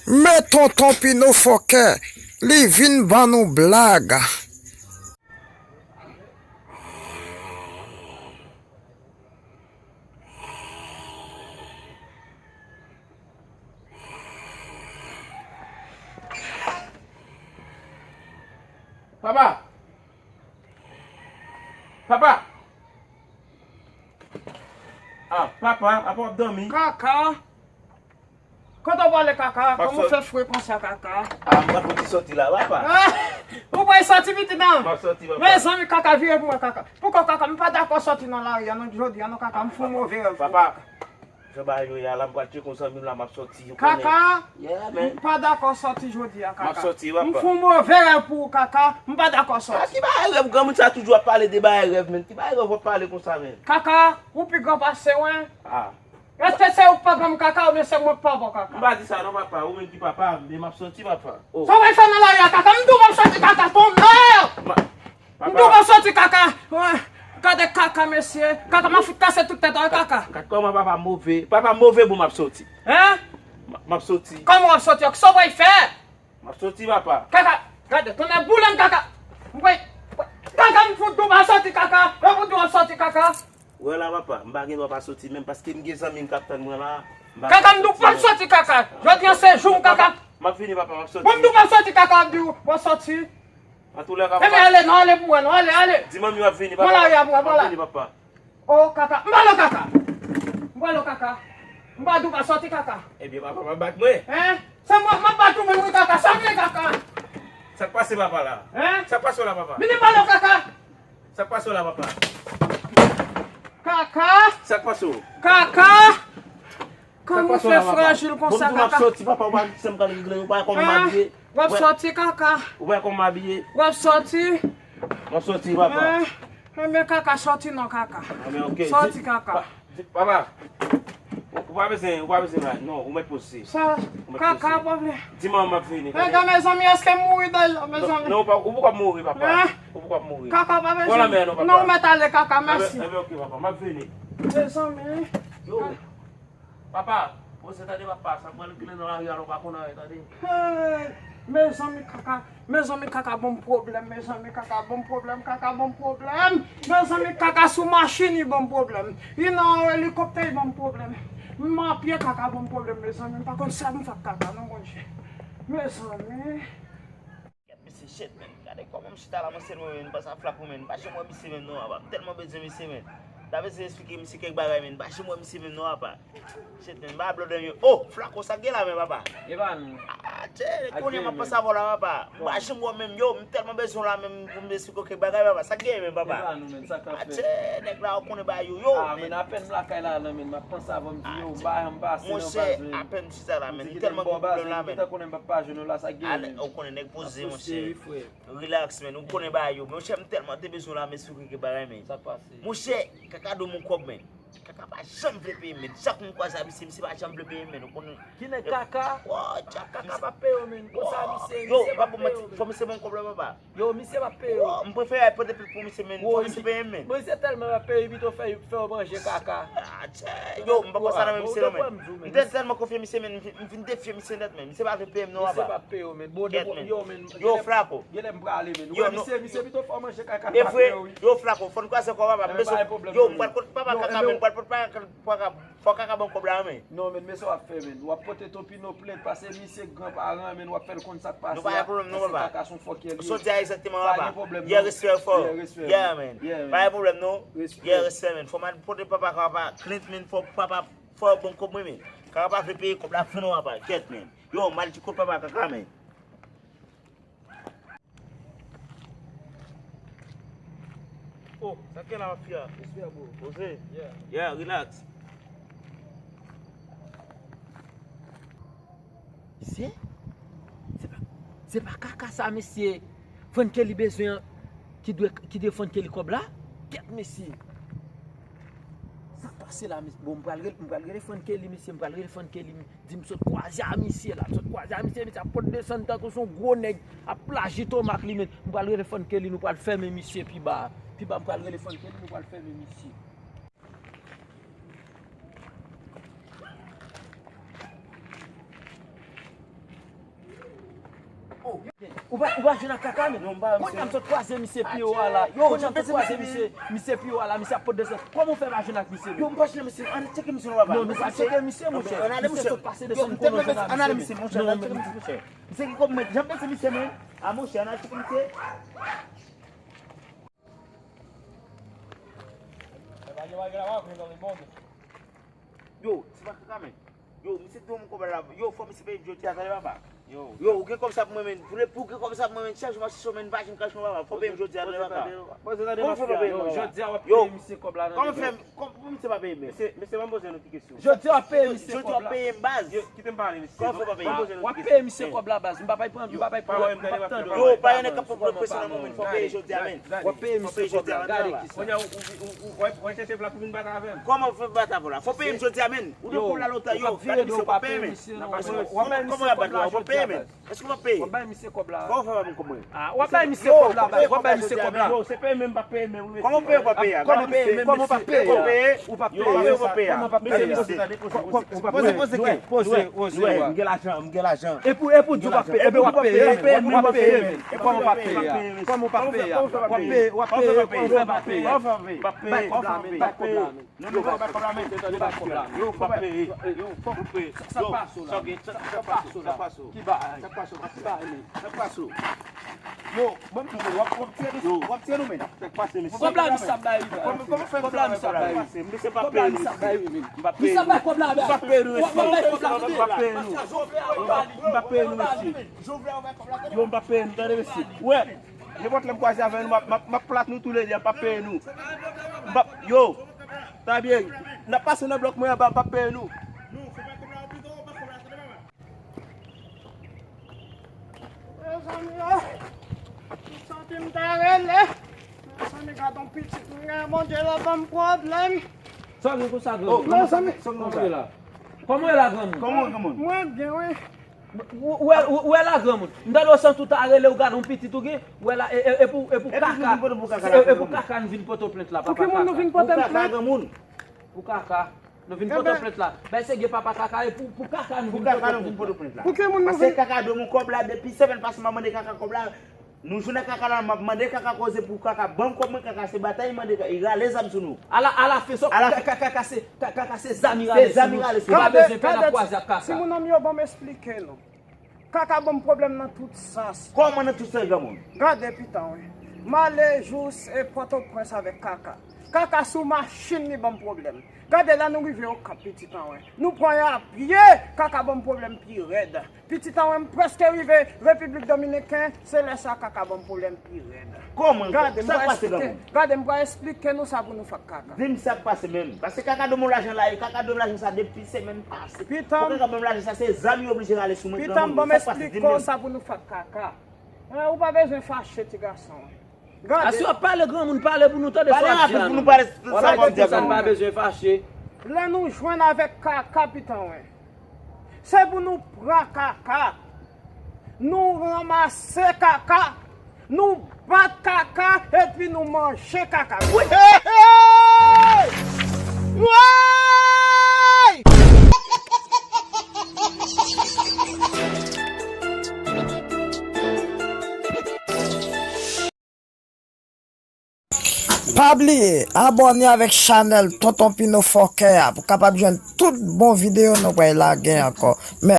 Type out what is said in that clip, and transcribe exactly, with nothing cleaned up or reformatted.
Men tonton Pino fòkè, li vin ban nou blag. Papa! Papa! Ah, papa, apa w ap dòmi? Kaka! Kote w prale, kaka? Kòman w fè fre konsa, kaka? Ah, m pral fè ti sòti la, papa. Ah! Ou pral sòti, pitit, non? M ap sòti, papa. Mezanmi, kaka, vire pou mwen, kaka. Poukò, kaka? M pa dakò sòti nan lari a, non, jodi a, non, kaka. M fè yon move rèv. Papa, jan bagay yo ye a la, m pral tcheke yon zanmi m la, m ap sòti, ou konnen. Kaka, m pa dakò sòti jodi a, kaka. M ap sòti, papa. M fè yon move rèv pou ou, kaka. M pa dakò sòti. Ah, ki bagay rèv? Granmoun sa toujou ap pale de bagay rèv, menn. Ki bagay rèv w ap pale konsa, menn? Kaka, ou pi gran pase mwen. Ah. Èske se ou k pa ban m kaka oubyen se mwen k pa ba w kaka? M pa di sa non, papa. Ou menm ki papa, men m ap sòti, papa. Oh. Sa w pral fè nan lari a, kaka? M di w m ap sòti, kaka, tonnè! M di w m ap sòti, kaka. Gade kaka, mesye. Kaka, m ap fout kase tout tèt ou, kaka. Gad kòman papa move. Papa move, bon, m ap sòti. Hein? M ap sòti. Kòman w ap sòti? Sa w pral fè? M ap sòti, papa. Kaka, gade, tonnè boule m, kaka. M kwè, kaka, m fout di w pa sòti, kaka. E pou di w ap sòti, kaka. Wè la, papa, m pa gen dwa pa sòti menm, paske m gen zanmi m k ap tann mwen la. Kaka, m di w pa sòti, kaka. Jodi a se jou m, kaka. M ap vini, papa, m ap sòti. Bon, m di w pa sòti, kaka, m di w pa sòti. Antoulèka, papa. Ebyen, ale, non, ale pou mwen, non, ale, ale. Di manmi w ap vini, papa. Mwen la, mwen la. M ap vini, papa. Oh, kaka. M ba lo kaka. M ba lo kaka. M ba di w pa sòti, kaka. Ebyen, papa pa bat mwen. Hein? Se mwen, m ap bat ou menm, wi, kaka. Sa vle, kaka. Sa k pase, papa, la? Hein? Sa k pase w la, papa? Vini, m ba lo kaka. Sa k pase w la, papa? Kaka. Sa k pase w? Kaka. Kòman w fè frajil konsa, kaka? Bon, m ap sòti, papa, ou pa di sa m pral regle, ou pa wè kòman m abiye? W ap sòti, kaka. Ou pa wè kòman m abiye? W ap sòti. M ap sòti, papa. Enben, kaka, sòti non, kaka. Enben, ok. Sòti, kaka. Papa, ou pa bezwen, ou pa bezwen la. Non, ou mèt poze. Sa, kaka, pwoblèm. Di manman m ap vini. Enben, mezanmi, èske m mouri deja, mezanmi? Non, ou poko mouri, papa. Ou poko mouri. Kaka, pa bezwen. Non, ou mèt ale, kaka, mèsi. Enben, ok, papa, m ap vini. Mezanmi. Yo. Papa, poze tande papa, sa k pral regle nan lari a la, ou pa konn anyen, tande. Hey, mezanmi kaka, mezanmi kaka ban m pwoblèm, mezanmi kaka ban m pwoblèm, kaka ban m pwoblèm, mezanmi kaka sou machin li ban m pwoblèm. Li nan elikoptè li ban m pwoblèm. M a pye kaka ban m pwoblèm, mezanmi, m pa konn sa m fè ak kaka non, Bondye. Mezanmi. Gad misye, shit, man. Gade kòman m chita la, mwen sèlman, man. M panse a Flako, man. M pa janm wè misye menm non, apa. M tèlman bezwen misye, man. M ta bezwen eksplike misye kèk bagay, man. M pa janm wè misye menm non, apa. Shit, man. M pa blòdè yo. Oh, Flako, sa k gen la, men, papa? E pa nou. Ah, tchè, kounye a m ap panse avè w la, papa. M pa janm wè w menm, yo. M tèlman bezwen w la, menm, pou m eksplike w kèk bagay, papa. Sa k gen, men, papa? E pa nou, man. Sa k ap fèt? Ah, tchè, nèg la, ou konnen bagay yo, yo. Ah, man, apèn m lakay la, non, man. M ap panse avè w, m di, yo, m pa janm pase nan baz, man. Monchè, apèn m chita la, man. M tèlman gen pwoblèm la, man. Ou te konnen m p ap pa jwenn ou la, sa k gen, man? Ou konnen nèg poze, monchè. Rilaks, man. Ou konnen bagay yo. Monchè, m tèlman te bezwen w la, men sou kèk bagay, man. Sa k pase? Monchè, kaka do m yon kòb, man. Kaka pa janm vle peye m, man. Chak m kwaze ak misye, misye pa janm vle peye m, man. Ou konnen. Ki nèg kaka? Wo, kaka pa peye w, man. Konsa misye, misye pa peye w, man. Fò misye ban m kòb la, papa. Yo, misye p ap peye w. Wo, m prefere al pote plent pou misye, man. Fò misye peye m, man. Misye tèlman p ap peye, pito fè, fè w manje kaka. Ah, tchè. Yo, m pa konsa nan men misye non, man. M te tèlman konfye misye, man. M fin, m fin defye misye nèt, man. Misye pa vle peye m non, apa. Misye p ap peye w, man. Bon, yo, man. Yo, Flako. Genlè m prale, man. Ou wè misye, misye pito fè w manje kaka k pa peye w, wi. Yo, Flako, fò n kwaze ankò, papa. Yo, m pral kot papa kaka, man. M pral pot papa kaka. Fò kaka ban m kòb la, men. Non, men, men sa w ap fè, men. W ap pote Topino plent, paske misye gran paran, men, w ap fè l konn sa k pase a. Nou pa gen pwoblèm, non, papa. Misye kaka se yon fòkè li ye. Sòti a egzakteman, papa. Pa gen pwoblèm, non. Yeah, respè fò. Yeah, respè. Yeah, man. Yeah, man. Pa gen pwoblèm, non. Respè. Yeah, respè, man. Fò m al pote papa, papa Clint, men. Fò papa, fò bon kòb mwen, men. Kaka pa vle peye kòb la, fè non, papa. Kèt, men. Yo, m al di kot papa kaka, men. Oh, sa k gen la, mafya? Respè, bro. Poze. Yeah. Yeah, relax. Mesye, se pa, se pa kaka sa, mesye. Frankelly bezwen an, ki dwe, ki dwe Frankelly kòb la? Kèt, mesye. Sa k pase la, mesye? Bon, m pral rele, m pral rele Frankelly, mesye, m pral rele Frankelly. Di m sot kwaze a misye la, m sot kwaze a misye, misye ap pot desann tankou se yon gwo nèg, ap plaji tomak li, men. M pral rele Frankelly, nou pral fèmen misye pi ba. Pi ba, m pral rele Frankelly, nou pral fèmen misye. Ou pa, ou pa jwenn ak Kaka, men? Non, m pa wè misye. Kounye a m sot kwaze misye pi wo a la. Yo, kounye a m sot kwaze misye, misye pi wo a la, misye ap pote desann. Kòman w fè pa jwenn ak misye, men? Yo, m pa jwenn ak misye. Ann tcheke misye non, papa. Non, nou pa tcheke misye, monchè. Ann ale, monchè. Misye sot pase desann pou nou jwenn ak misye, men. Ann ale, misye, monchè. Ann al tcheke misye, monchè. Misye ki kòb mwen, jan m te di misye, men. A, monchè, ann al tcheke misye. Yo, se pa Kaka, men. Yo, misye di w m kòb la. Yo, fò misye peye m jodi a, tande, papa. Yo, ou gen kòb sa pou mwen, men. Pou le, pou w gen kòb sa pou mwen, men, chak jou m ap chèche w, men, m pa janm ka jwenn w, papa. Fò peye m jodi a, tande, papa. Kòman fè w pa peye m? Yo, jodi a w ap peye misye kòb la nan. Kòman fè, kòman, pou misye pa peye m, men? Mesye, mesye, ban m poze nou ti kesyon. Jodi a w ap peye misye kòb la. Jodi a w ap peye m, baz. Yo, kite m pale, mesye. Kòman fè w pa peye m? W ap peye misye kòb la, baz. M pa pale pou, m pa pale pou, m p ap tande. Yo, pa gen nèg k ap pran presyon nan mwen, men. Fò peye jodi a, men. W ap peye misye kòb la, gade kisa. Kounye a, ou, ou, ou, ou, w ap chèche plat pou vin bat avè m. Kòman w fè bat avè w la? Fò peye m jodi a, men. Ou te kòb la lontan, yo. Gade misye, w ap peye misye, non. Kòman y ap bat la? W ap peye, men. Èske w ap peye? W ap bay misye kòb la. Kòman w fè pa konprann? Ah, w ap bay misye kòb la, w ap bay misye kòb la. Yo, se peye men, m p ap peye men, wi, mesye. Kòman w peye, w ap peye a? Kòman w peye, kòman w p ap peye a? Ou p ap peye a? Kòman w p ap peye a? Mesye, mesye, tande, poze, poze, poze, poze, poze, poze, m gen lajan, m gen lajan. E pou, e pou di w p ap peye, e w ap peye, w ap peye men. E kòman w p ap peye a? Kòman w p ap peye a? W ap peye, w ap peye, kòman w p ap peye a? Bay kòb la, men, bay kòb la, men. Non, non, fò bay kòb la, men. Yo, fò bay kòb la. Yo, fò bay. Yo, fò bay. Yo, fò bay. Sa, sa k pase w la? Sa k pase w la? Ki bagay? Sa k pase w la? Ki bagay, men? Sa k pase w? Yo, ban m tou, w ap, w ap tire nou, w ap tire nou, men. Sa k pase, mesye? Kòb la, misye ap bay, wi. Kòb la, misye ap bay, wi. Misye pa peye nou. Misye ap bay kòb la, men. M pa peye nou, mesye. W ap bay kòb la, tande. M pa peye nou. M pa peye nou, mesye. Yo, m pa peye nou, tande, mesye. Wè, nenpòt lè m kwaze avè nou, m ap, m ap, m ap plat nou toulede, m pa peye nou. M p ap, yo, ta byen, n ap pase nan blòk mwen anba, m p ap peye nou. Mezanmi, oh, m santi m ta rele. Mezanmi, gad on pitit mwen gen, Bondye la ban m pwoblèm. Sa gen konsa, granmoun? Mezanmi. Sa gen konsa la? Kòman w ye la, granmoun? Kòman w ye, granmoun? Mwen byen, wi. Ou, ou, ou wè, ou, ou wè la, granmoun. M tande w santi w ta rele, ou gade yon pitit ou gen, ou wè la, e, e, e pou, e pou kaka. E pou kaka n vin pote w plent la, papa kaka. Pou ki moun nou vin pote m plent? Pou kaka, granmoun. Pou kaka. Nou vin pote w plent la. Bay se gen papa kaka, e pou, pou kaka n vin pote w plent la. Pou ki moun nou vin? Paske kaka dwe m yon kòb la depi semèn pase, m ap mande kaka kòb la. Nou jwenn ak kaka la, m ap mande kaka koze pou kaka ban m kòb mwen, kaka se batay li mande, li rale zam sou nou. Ala, ala fen sa, kaka, kaka se, kaka se zam li rale sou nou. Se zam li rale sou nou. Nou pa bezwen pè n ap kwaze ak kaka. Timoun an m yo, ban m esplike nou. Kaka ban m pwoblèm nan tout sans. Kòman nan tout sans, granmoun? Gade, pitan, wi. M ale jous e Pòtoprens avèk kaka. Kaka sou machin li ban m pwoblèm. Gade la nou rive Okap, pitit an, wi. Nou pran y a pye, kaka ban m pwoblèm pi rèd. Pitit an, wi, m prèske rive Repiblik Dominiken, se lè sa kaka ban m pwoblèm pi rèd. Kòman? Gade, m pral esplike, gade, m pral esplike nou sa pou nou fè ak kaka. Di m sa k pase menm. Paske kaka dwe m yon lajan la, e kaka dwe m lajan sa depi semèn pase. Pitan. Pou kaka ban m lajan sa, se zam yo oblije rale sou mwen, granmoun. Pitan, ban m esplike w sa pou nou fè ak kaka. Eh, ou pa bezwen fache, ti gason. Gade. Aswè w ap pale, granmoun, pale pou nou tande sa w ap di a, non. Pale rapid pou nou pale sa w ap di a, granmoun. Lè nou jwenn avèk kaka, pitan, wi. Se pou nou pran kaka, nou ranmase kaka, nou bat kaka, epi nou manje kaka. Wi! Hey, hey! Woy! Pa bliye abòne avèk chanèl Tonton Pino Fòkè a pou w kapab jwenn tout bon videyo nou pral lage ankò. Mèsi.